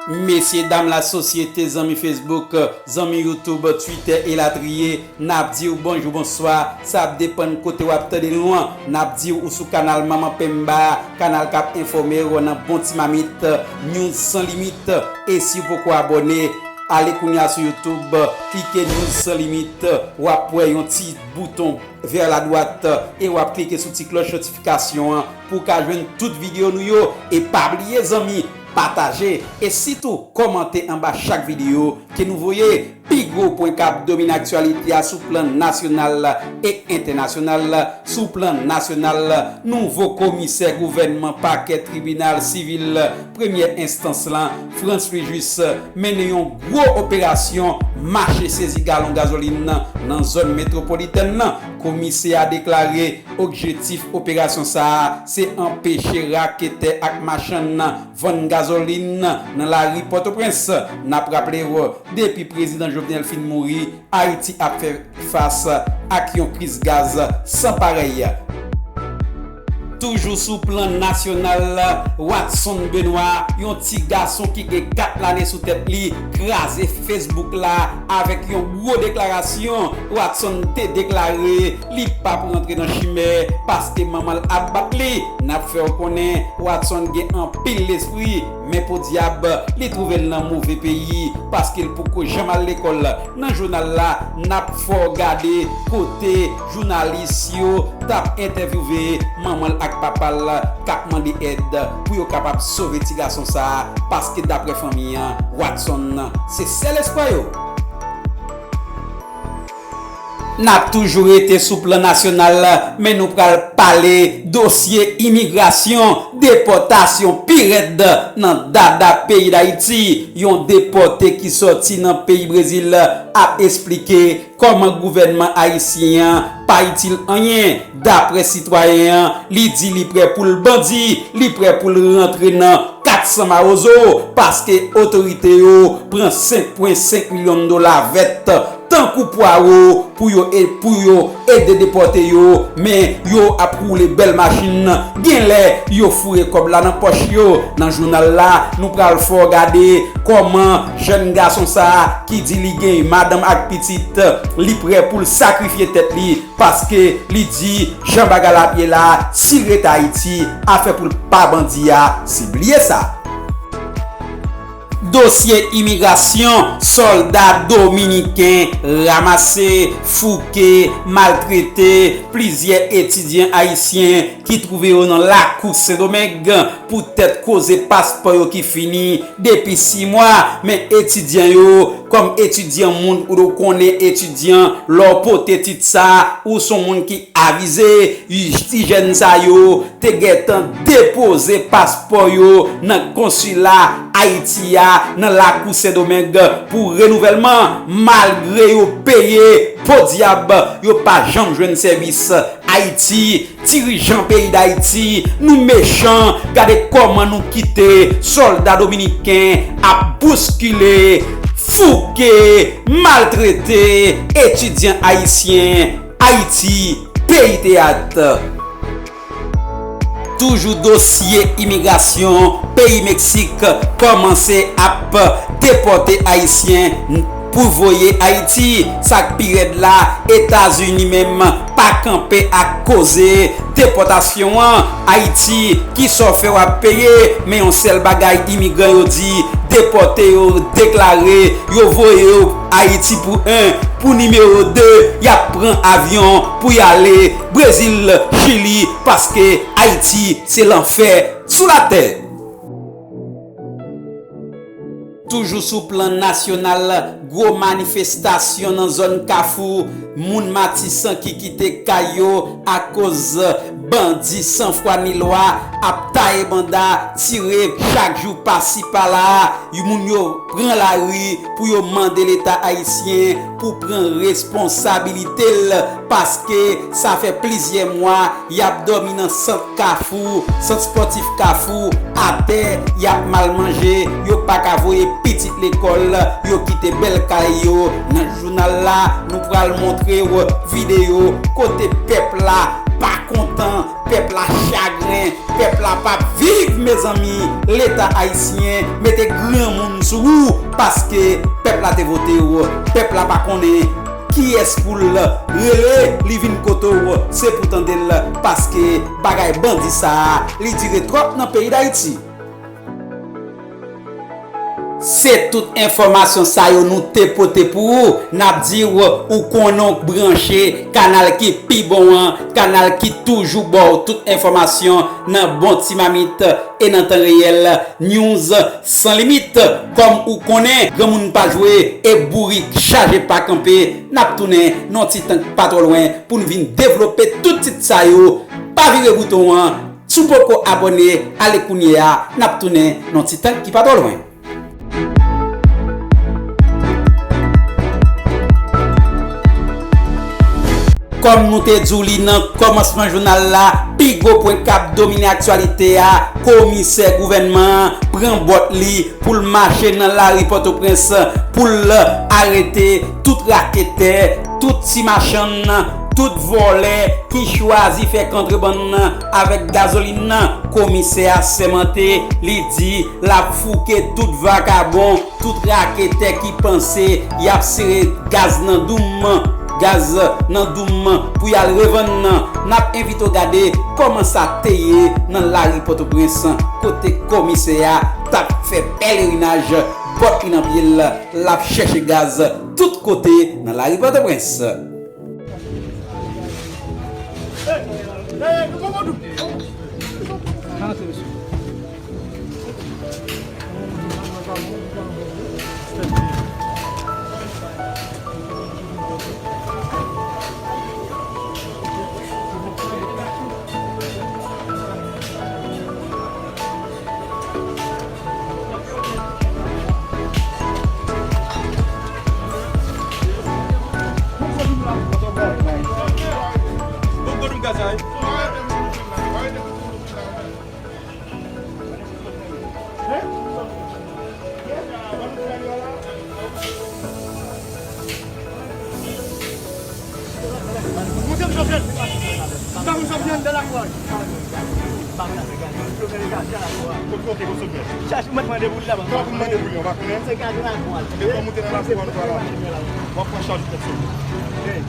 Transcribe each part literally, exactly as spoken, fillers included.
Mesye dam lasosyete, zanmi Facebook, zanmi YouTube, Twitter elatriye, n ap di w bonjou, bonswa, sa ap depann kote w ap tande nou an. N ap di w ou sou kanal Manman Penba, kanal k ap enfòme w nan bon ti mamit, News Sans Limite. E si w poko abòne, ale kounye a sou YouTube, klike News Sans Limite, w ap wè yon ti bouton vers la droite e w ap klike sou ti klòch notifikasyon an pou w ka jwenn tout videyo nou yo. E pa bliye, zanmi, pataje e sitou kòmante anba chak videyo ke nou voye. Pi gwo pwen k ap domine aktyalite a sou plan nasyonal e entènasyonal. Sou plan nasyonal, nouvo komisè gouvènman pakè tribinal sivil premyè enstans lan, Frantz Louis Juste, mennen yon gwo operasyon mache sezi galon gazolin nan zòn metwopolitèn nan. Komisè a deklare objektif operasyon sa a se anpeche raketè ak machann vann gazolin nan lari Pòtoprens. N ap raple w, depi prezidan Jovenel fin mouri, Ayiti ap fè fas ak yon kriz gaz san parèy. Toujou sou plan nasyonal, Watson Benoît, yon ti gason ki gen kat lane sou tèt li, kraze Facebook la avèk yon gwo deklarasyon. Watson te deklare li p ap rantre nan chimè paske manman l ap bat li. N ap fè w konnen Watson gen anpil lespri, men podyab, li twouve l nan move peyi paske l poko janm al lekòl. Nan jounal la, n ap fè w gade kote jounalis yo t ap entèvyouve manman l ak papa l k ap mande èd pou yo kapab sove ti gason sa a, paske daprè fanmi an, Watson se sèl espwa yo. N ap toujou rete sou plan nasyonal, men nou pral pale dosye imigrasyon, depòtasyon pi rèd nan dada peyi Dayiti. Yon depòte ki sòti nan peyi Brezil ap esplike kòman gouvènman ayisyen an pa itil anyen. Daprè sitwayen an, li di li prè pou l bandi, li prè pou l rantre nan kat san mawozo, paske otorite yo pran senk pwen senk milyon dola vèt tankou pwawo pou yo e-, pou yo ede depòte yo, men yo ap woule bèl machin, genlè yo foure kòb la nan pòch yo. Nan jounal la, nou pral fè w gade kòman jèn gason sa a ki di li gen madanm ak pitit, li prè pou l sakrifye tèt li, paske li di jan bagay la ap ye la, si l ret Ayiti, afè pou l pa bandi a, se bliye sa. Dosye imigrasyon, sòlda dominiken ranmase, fouke, maltrete plizyè etidyan ayisyen ki twouve yo nan lakou Sendomeng poutèt koze paspò yo ki fini depi sis mwa. Men etidyan yo, kòm etidyan moun ou dwe konnen etidyan, lè w pote tit sa, ou se yon moun ki avize. Ti jèn sa yo te gentan depoze paspò yo nan konsila Ayiti a nan lakou Sendomeng pou renouvèlman, malgre yo peye podyab, yo pa janm jwenn sèvis. Ayiti, dirijan peyi Dayiti, nou mechan, gade kòman nou kite sòlda dominiken ap bouskile, fouke, maltrete etidyan ayisyen. Ayiti, peyi teyat. Toujou dosye imigrasyon, peyi Meksik kòmanse ap depòte ayisyen pou voye Ayiti. Sa k pi rèd la, Etazini menm pa kanpe ak koze depòtasyon an. Ayiti, kisa w fè w ap peye, men yon sèl bagay imigran yo di, depòte yo, deklare yo voye yo Ayiti pou en, pou nimewo de, y ap pran avyon pou y ale Brezil, Chili, paske Ayiti se lanfè sou latè. Toujou sou plan nasyonal, gwo manifestasyon nan zòn Kafou, moun Matisan ki kite kay yo akoz bandi san fwa ni lwa ap taye banda, tire chak jou pasi pala. Moun yo pran lari pou yo mande Leta ayisyen pou pran responsabilite l, paske sa fè plizyè mwa y ap dòmi nan sant Kafou, sant spòtif Kafou, atè, y ap mal manje, yo pa ka voye pitit lekòl, yo kite bèl kay yo. Nan jounal la, nou pral montre w videyo kote pèp la pa kontan, pèp la chagren, pèp la p ap viv, mezanmi. Leta ayisyen mete granmoun sou ou, paske pèp la te vote w, pèp la pa konnen kiyès pou l rele, li vin kote w, se pou tande l, paske bagay bandi sa a, li dire twòp nan peyi Dayiti. Se tout enfòmasyon sa yo nou te pote pou ou. N ap di w, ou konnen w branche kanal ki pi bon an, kanal ki toujou ba w tout enfòmasyon nan bon ti mamit e nan tan reyèl. News san limit. Kòm ou konnen, granmoun pa jwe e bourik chaje pa kanpe. N ap tounen nan yon ti tan k pa twò lwen pou n vin devlope tout tit sa yo. Pa vire bouton an. Si w poko abòne, ale kounye a, n ap tounen nan yon ti tan ki pa twò lwen. Kòm nou te di w li nan kòmansman jounal la, pi gwo pwen k ap domine aktyalite a, komisè gouvènman an pran bòt li pou l mache nan lari Pòtoprens pou l arete tout raketè, tout ti machann, tout vòlè ki chwazi fè kontrebann avèk gazolin nan. Komisè a sèmante, li di l ap fouke tout vakabon, tout raketè ki panse y ap sere gaz nan doum, gaz nan doum pou y al revann nan. N ap envite w gade kòman sa te ye nan lari Pòtoprens, kote komisè a t ap fè pèlerinaj, bòt li nan pye l, l ap chèche gaz tout kote nan lari Pòtoprens. Monte m Jovnèl. M pa konn sa m nan lakou a. Kote w te konn sot byen? Chache mwen mande pou li la, pa. Sa pou mande pou li, w pa konnen? Se gade lakou a. E kòm ou te nan lakou a, nou pa la. W ap pran chaj ou tèt sot. Hey.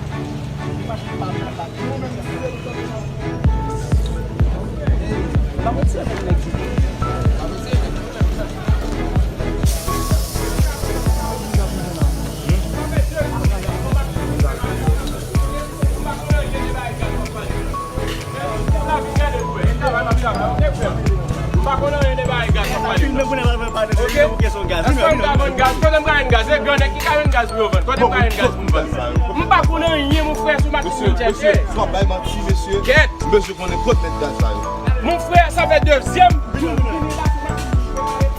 M pa konn anyen de bagay gaz. Sa filme pou nèg la pale de kesyon gaz. Èske m ka vann gaz? Kote m ka jwenn gaz? E grannèg ki ka jwenn gaz pou yo vann? Kote m ka jwenn gaz pou m vann? M pa konn anyen, mon frè, sou machin mwen chèche. Mesye, mesye, w ap bay manti, mesye. Kèt. Mesye konnen kot nèg gaz la yo. Mon frè, sa fè dezyèm jou m vini la sou machin mwen repare.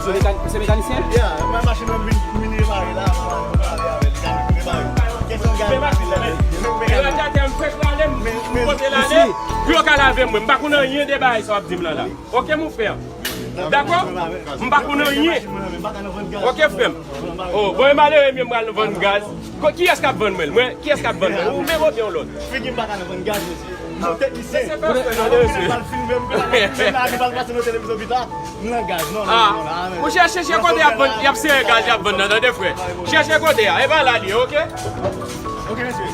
Se mekan-, se mekanisyen? Yeah, mwen machin mwen vin, vin repare la, mwen pale avè l, li ka repare. Kesyon gaz machin nan, men. Men radyatè m fèk rale, m pote l ale, pou yo ka lave mwen. M pa konn anyen de bagay sa w ap di m la la. Ok, mon frè. Dakò? M pa konn anyen. Ok, frè m. Oh, bon, e malere m ye, m pral vann gaz. Ko-, kiyès k ap vann mwen l? Mwen, kiyès k ap vann mwen l? Ou menm oubyen yon lòt? Figi m pa ka nan vann gaz, mesye. M yon teknisyen. Kote, kote, mesye? Pral filme m, pral, pral pase nan televizyon pita. M nan gaz, non, non, non, non, non. Monchè, chèche kote y ap vann, y ap sere gaz, y ap vann nan, tande, frè. Chèche kote a, e pa la li ye, ok? Ok, mesye.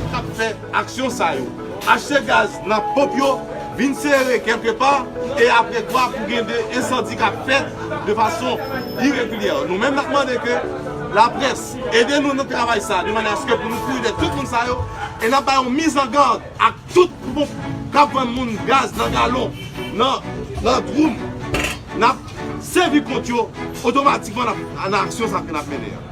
K ap fè aksyon sa yo, achte gaz nan ponp yo, vin sere kèlkepa, e apre kwa pou gen de ensandi k ap fèt de fason iregilyè. Nou menm, n ap mande ke laprès ede nou nan travay sa, de manyè aske pou nou kouri dèyè tout moun sa yo, e n ap bay yon mizangad ak tout ponp k ap vann moun gaz nan galon, nan, nan dwoum, n ap sèvi kont yo otomatikman nan, nan aksyon sa ke n ap mennen an.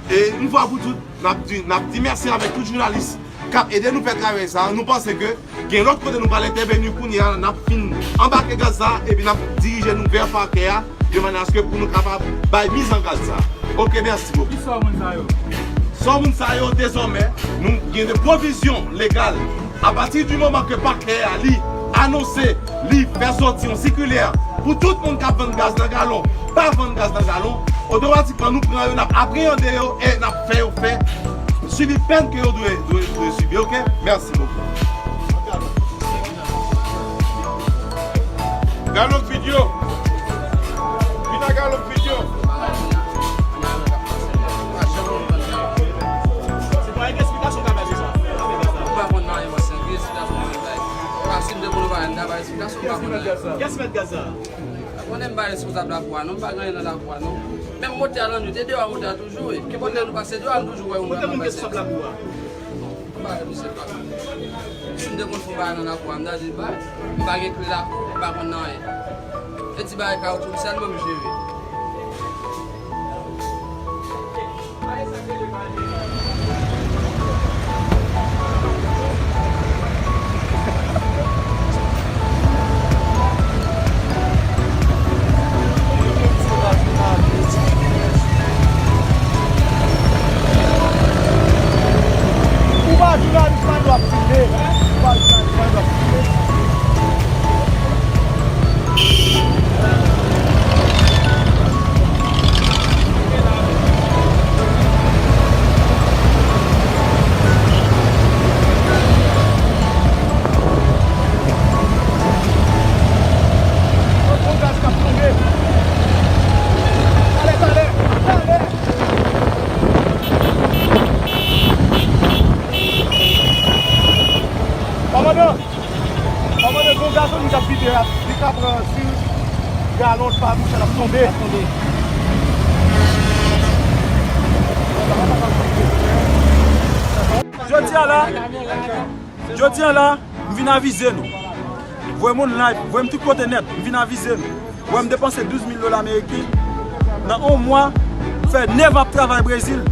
E yon fwa pou tout, n ap di, n ap di mèsi avèk tout jounalis k ap ede nou fè travay sa. Nou panse ke gen lòt kote nou pral entèveni kounye a, n ap fin anbake gaz sa, epi n ap dirije nou vè pakè a, de manyè aske pou nou kapab bay mizan gaz sa. Oke, mèsi bokou. Kisa moun sa yo? Sa moun sa yo, dezòmè, nou gen de pwovizyon legal. Apati di moman ke pakè a li anonse, li fè sòti yon sikilè pou tout moun k ap vann gaz nan galon, pa vann gaz nan galon, otomatikman nou pran yo, n ap apreyande yo e n ap fè yo fè sibi pèn ke yo dwe, dwe, dwe sibi, oke? Mèsi bokou. Galon vid yo. Vin a galon vid yo. Se pa yon eksplikasyon ka bay sou sa. Ou pa konn anyen, mwen, se yon eksplikasyon mwen bay. Paske m te konn ou pa, m ta bay eksplikasyon, ou pa konn anyen. Kiyès ki mèt gaz sa? Ou konnen m pa responsab lakou a, non, m pa gen anyen nan lakou a, non. Menm motè a nan nwit, e deyò motè a toujou, wi. Kenpòt lè nou pase deyò a, nou toujou wè yon moun ap pase. Kote moun ki responsab lakou a? M pa wè misye pa. Si m te konn fè yon bagay nan lakou a, m ta di l bay. M pa gen kle lakou, m pa konn anyen. E ti bagay kawotchou sèlman m jere. Ou pa jounalis, pa dwa filme. Ou pa jounalis, pa dwa filme. Kòmandan, kòmandan, gon gazolin k ap vide a, li ka pran sis galon pa mouche, l ap tonbe. Jodi a la, jodi a la, m vin avize nou. Voye moun live, voye m tout kote nèt, m vin avize nou. Wè m depanse douz mil dola ameriken nan yon mwa, fè nèf an ap travay Brezil.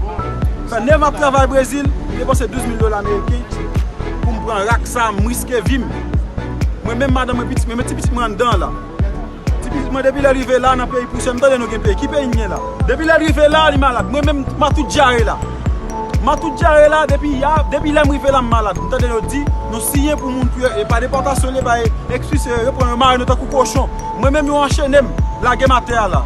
Fè nèf an ap travay Brezil, m depanse douz mil dola ameriken pou m pran rak sa, m riske vi m. Mwen menm, madanm mwen, pitit mwen, men ti pitit mwen anndan an la. Ti pitit mwen, depi lè l rive la nan peyi Pwosye, m tande nou gen peyi. Ki peyi n gen la? Depi lè l rive la, li malad. Mwen menm, m a tout dyare la. M a tout dyare la, depi ya, depi lè m rive la, m malad. M tande yo di, nou siyen pou moun pou yo, e pa depòtasyon li ye, bay ekspilse yo, yo pran yo mare nou tankou kochon. Mwen menm, yo anchene m, lage m atè a la.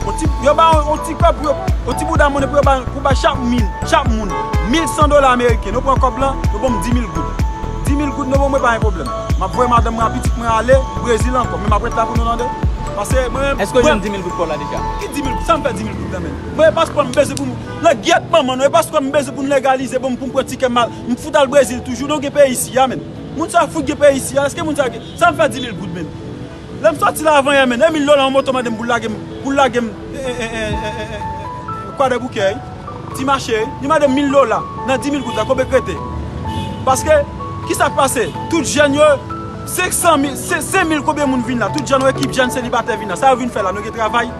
On ti, yo ba yon, yon ti kòb pou yo, yon ti bouda monnen pou yo ba, pou bay chak moun, chak moun, mil san dola ameriken. Nou pran kòb lan, yo ban m di mil goud. Di mil goud, nou ban mwen, pa gen pwoblèm. M ap voye madanm mwen ak pitit mwen ale Brezil ankò, men m ap ret la pou nou tande. Paske mwen menm, èske w jwenn di mil goud pa w la deja? Ki di mil goud? Sa m fè di mil goud la, menm? Mwen, e paspò m bezwen pou m, nan gyèt manman nou, e paspò m bezwen pou n legalize, ban m, pou m pran tikè m al, m fout al Brezil toujou, nou gen peyi isi a, menm. Moun sa fout gen peyi isi a, èske moun sa gen, sa m fè di mil goud, menm? Lè m sòti la avan yè, menm, e mil dola yon moto mande m pou l lage m, pou l lage m, e, e, Kwadèboukè, Ti Mache, li mande m mil dola, nan di mil goud la, konbyen k rete? Paske, kisa k pase? Tout jèn yo, senk san mil, se, senk mil konbyen moun vin la? Tout jèn, yon ekip jèn selibatè vin la. Sa yo vin fè la? Nou gen travay?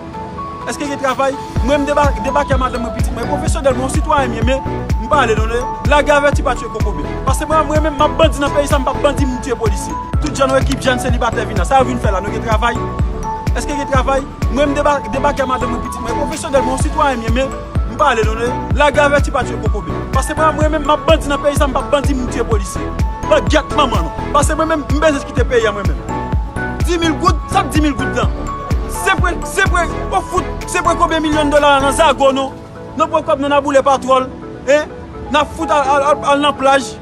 Èske gen travay? Mwen, m deba-, debake a madanm mwen, pitit mwen, pwofesyonèl, mwen, yon sitwayen m ye, men m pale non, lage avèti pa tiye kokobe. Paske mwen, mwen menm, m ap bandi nan peyi sa, m p ap bandi, m tiye polisye. Tout jèn, yon ekip jèn selibatè vin la. Sa yo vin fè la? Nou gen travay? Èske gen travay? Mwen, m deba-, debake a madanm mwen, pitit mwen, pwofesyonèl, mwen, yon sitwayen m ye, men m pale non, lage avèti pa tiye kokobe. Paske mwen, mwen menm, m ap bandi nan peyi sa, m p ap bandi, m tiye polisye. Nan gyèt manman nou. Paske mwen menm, m bezwen kite peyi a mwen menm. Di mil goud, sa k di mil goud lan? Se pre, se pre, ou fout, se pre konbyen milyon dola nan zago nou? Nou pran kòb nou, n a boule patwòl, en? N a fout al, al, al, al nan plaj.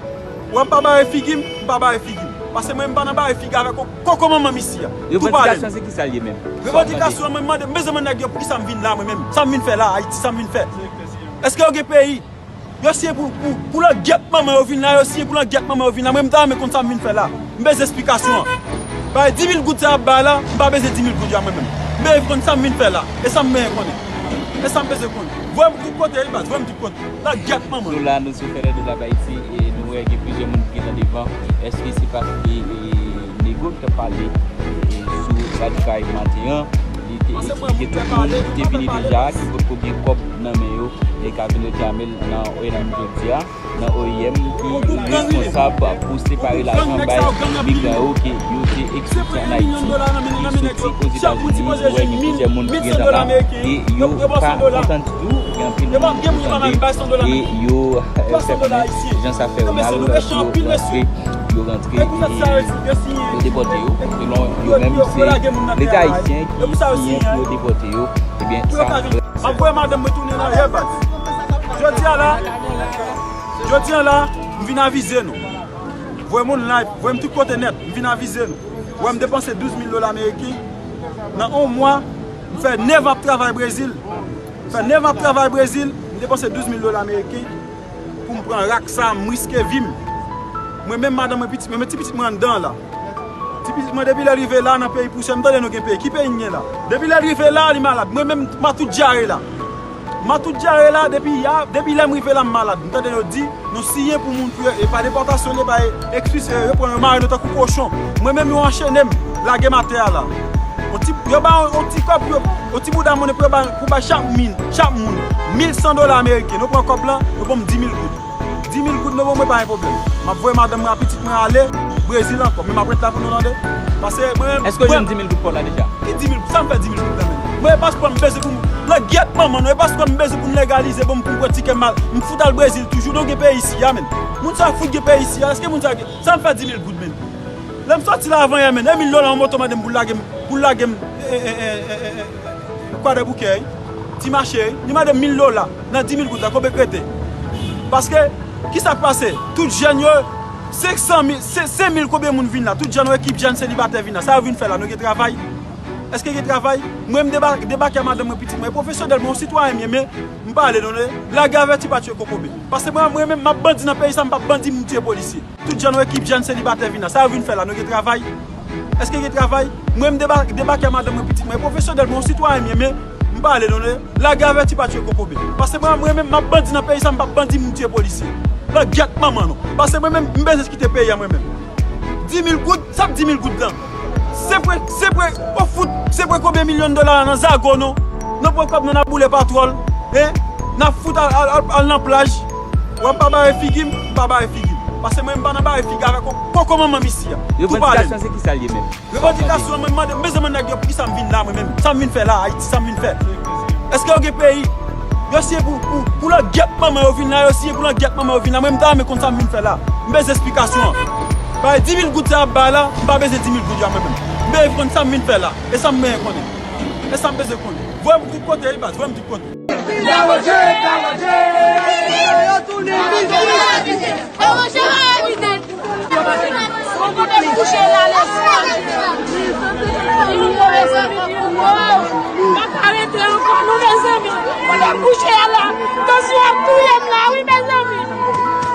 Wè, m pa bare figi m, m pa bare figi m. Paske mwen, m pa nan bare figi avèk ko-, koko manman m isi a. Tou pale. Revandikasyon se kisa l ye menm? Revandikasyon, mwen mande, m bezwen mande nèg yo poukisa m vin la, mwen menm. Sa m vin fè la, Ayiti, sa m vin fè? Èske yo gen peyi? Yo siyen pou, pou, pou langyèt manman yo vin la, yo siyen pou langyèt manman yo vin la. Mwen, m ta renmen konn sa m vin fè la. M bezwen esplikasyon an. Bay di mil goud sa y ap bay la, m pa bezwen di mil goud yo a mwen menm. M bezwen konn sa m vin fè la. E sa m bezwen konnen. E sa m bezwen konnen. Voye m tout kote, wi, baz, voye m tout kote. Langyèt manman. Nou la, nou sou Fè Lè Dola Bay Iti, e nou wè gen plizyè moun ki gentan devan. Èske se paske, e, Nego ki t ap pale, e, sou Radyo Karayib maten an, li Gen tout moun ki te vini deja, ki potko gen kòb nan men yo, e k ap vin reklame l nan O I M jodi a, nan O I M ki responsab pou separe lajan bay migran yo ke yo te eksplwate ann Ayiti, ki soti Ozetazini. Ou wè gen plizyè moun ki gentan la, e yo pa kontan ditou. Gen anpil moun ki tande, e yo, eh, fè konnen jan sa fè yo mal, pou yo rantre, yo rantre, e yo depòte yo. Selon yo menm, se Leta ayisyen ki siyen pou yo depòte yo. Ebyen, sa vrè. M ap voye madanm mwen tounen nan rèv. Jodi a la, jodi a la, m vin avize nou. Voye moun live, voye m tout kote nèt, m vin avize nou. Wè m depanse douz mil dola ameriken. Nan yon mwa, m fè nèf an ap travay Brezil. M fè nèf an ap travay Brezil, m depanse douz mil dola ameriken pou m pran rak sa, m riske vi m. Mwen menm, madanm mwen, pitit mwen, men ti pitit mwen anndan la. Ti pitit mwen, depi lè l rive la nan peyi pousyen, m tande nou gen peyi. Ki peyi n gen la? Depi lè l rive la, li malad. Mwen menm, m a tout dyare la. M a tout dyare la, depi ya, depi lè m rive la, m malad. M tande yo di, nou siyen pou moun, pou yo, e pa depòtasyon, li bay ekspilse, yo pran yo, mare nou tankou kochon. Mwen menm, yo anchene m, lage m atè a la. On ti, yo ba yon, yon ti kòb, yo, yon ti bouda monnen pou yo ba, pou bay chak min, chak moun, mil san dola ameriken. Nou pran kòb lan, yo ban m di mil goud. Di mil goud, nou ban mwen, pa gen pwoblèm. M ap voye madanm mwen ak pitit mwen ale Brezil ankò, men m ap ret la pou nou tande. Paske mwen menm. Èske w jwenn di mil goud pa w la deja? Ki di mil? Sa m fè di mil goud la menm? Mwen, e paspò m bezwen pou m, nan gyèt manman nou, e paspò m bezwen pou m legalize, bon, pou m pran tikè m al, m fout al Brezil toujou, nou gen peyi isi a menm. Moun sa fout gen peyi isi a, èske moun sa gen, sa m fè di mil goud menm? Lè m sòti la avan yè menm, e mil dola yon moto mande m pou l lage m, pou l lage m, e, e, Kwadèboukè, wi. Ti mache, wi. Li mande m mil dola, nan di mil goud la, konbyen k rete? Paske, kisa k pase? Tout jèn yo, senk san mil, se, senk mil konbyen moun vin la? Tout jèn, yon ekip jèn selibatè vin la. Sa yo vin fè la? Nou gen travay? Èske gen travay? Mwen, m deba-, debake a madanm mwen, pitit mwen, pwofesyonèl, mwen, yon sitwayen m ye, men m pale nou, lage avèti pa tchwe kokobe. Paske mwen, mwen menm, m ap bandi nan peyi sa, m p ap bandi, m tchwe polisye. Tout jèn, yon ekip jèn selibatè vin la. Sa yo vin fè la? Nou gen travay? Èske gen travay? Mwen, m deba-, debake a madanm mwen, pitit mwen, pwofesyonèl, mwen, yon sitwayen m ye, men m pale nou, lage avèti pa tchwe kokobe. Paske mwen, mwen menm, m ap bandi nan peyi sa, m p ap bandi, m tchwe polisye. Nan gyèt manman nou. Paske mwen menm, m bezwen kite peyi a mwen menm. Di mil goud, sa k di mil goud lan? Se vre, se vre, ou fout, se vre konbyen milyon dola la nan zago nou? Nou pran kòb nou, n ap boule patwòl, en? N ap fout al, al, al, al nan plaj. Wè m pa bare figi m, m pa bare figi m. Paske mwen, m pa nan bare figi avèk yon koko manman m isi a. Tou pale. Revandikasyon se kisa l ye menm? Revandikasyon, mwen mande, mezanmi, nèg yo, poukisa m vin la, mwen menm? Sa m vin fè la, Ayiti, sa m vin fè? Èske yo gen peyi? Yo siyen pou, pou, pou lòt gyèt manman yo vin la, yo siyen pou lòt gyèt manman yo vin la. Mwen, m ta renmen konn sa m vin fè la. M bezwen esplikasyon an. Bay di mil goud sa y ap bay la, m pa bezwen di mil goud yo a mwen menm. M bezwen konn sa m vin fè la. E sa m bezwen konnen. E sa m bezwen konnen. Voye m tout kote, wi, baz, voye m tout kote. Mwen kote m kouche la, lè swa. Mwen kote m kouche la, lè swa. Mwen pa ka rete ankò, non, mezanmi. Kote m kouche a la, tansyon ap touye m la, wi, mezanmi.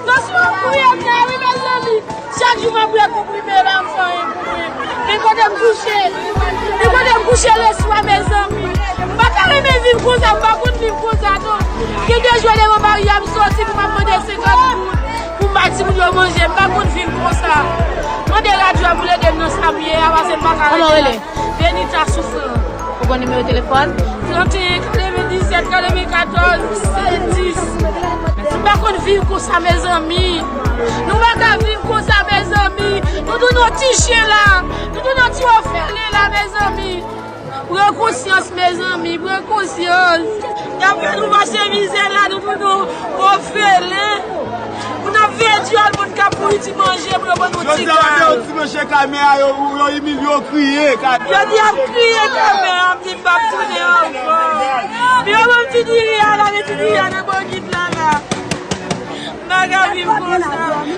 Tansyon ap touye m la, wi, mezanmi. Chak jou m ap rekonprime, e pa m fè anyen pou mwen. Men kote m kouche, men kote m kouche lè swa, mezanmi. M pa ta renmen viv konsa, m pa konn viv konsa, non. Gen de jou devan bari a, m soti pou m ap mande senkant goud pou m ba timoun yo manje. M pa konn viv konsa. Mande radyo a pou l ede m nan sa m ye a, paske m pa ka rete la. Kòman w rele? Benita Soufran. Ou gon nimewo telefòn? Trannteyen, katrevenndisèt, katrevenkatòz, sèt dis. M pa konn viv konsa, mezanmi. Nou pa ka viv konsa, mezanmi. Nou tounen yon ti chen la. Nou tounen yon ti òfelen la, mezanmi. Pran konsyans, mezanmi. Pran konsyans. Daprè nou pase mizè la, nou tounen yon òfelen. Moun ap veye dyòl, moun k ap pouri ti manje pou yo ban nou ti gaz. Jodi a, yo di manje kamè a, yo, yo imilye, yo kriye. Jodi a, m kriye kamè a, m di m p ap tounen ankò. Men yo ban m ti diri a la, men ti diri a nan bokit la la. M pa ka viv konsa.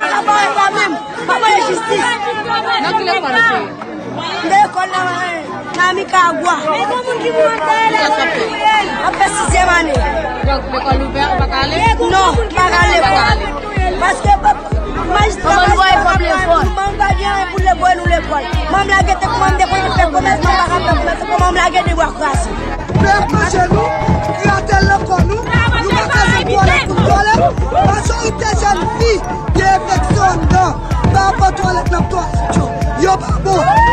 Papa, papa, menm. Papa, jistis. Nan ki lekòl ou te ye? M te lekòl nan, nan Nicaragua. Ap fè sizyèm ane. Donk, lekòl ouvè, ou pa ka ale? Non, m pa ka ale. Ou pa ka ale. Paske majistra, majistra pa di anyen pou lekòl. Manm pa di anyen pou voye nou lekòl. Manm lage tèt, manm dekonn fè komès, manm pa ka fè komès, manm lage de bwa kraze. Pèp manje nou, gratèl nan kò nou, nou pa ka jwenn twalèt pou twalèt. Majorite jèn fi gen enfeksyon anndan pa rapò twalèt nan twalèt yo. Yo pa bon.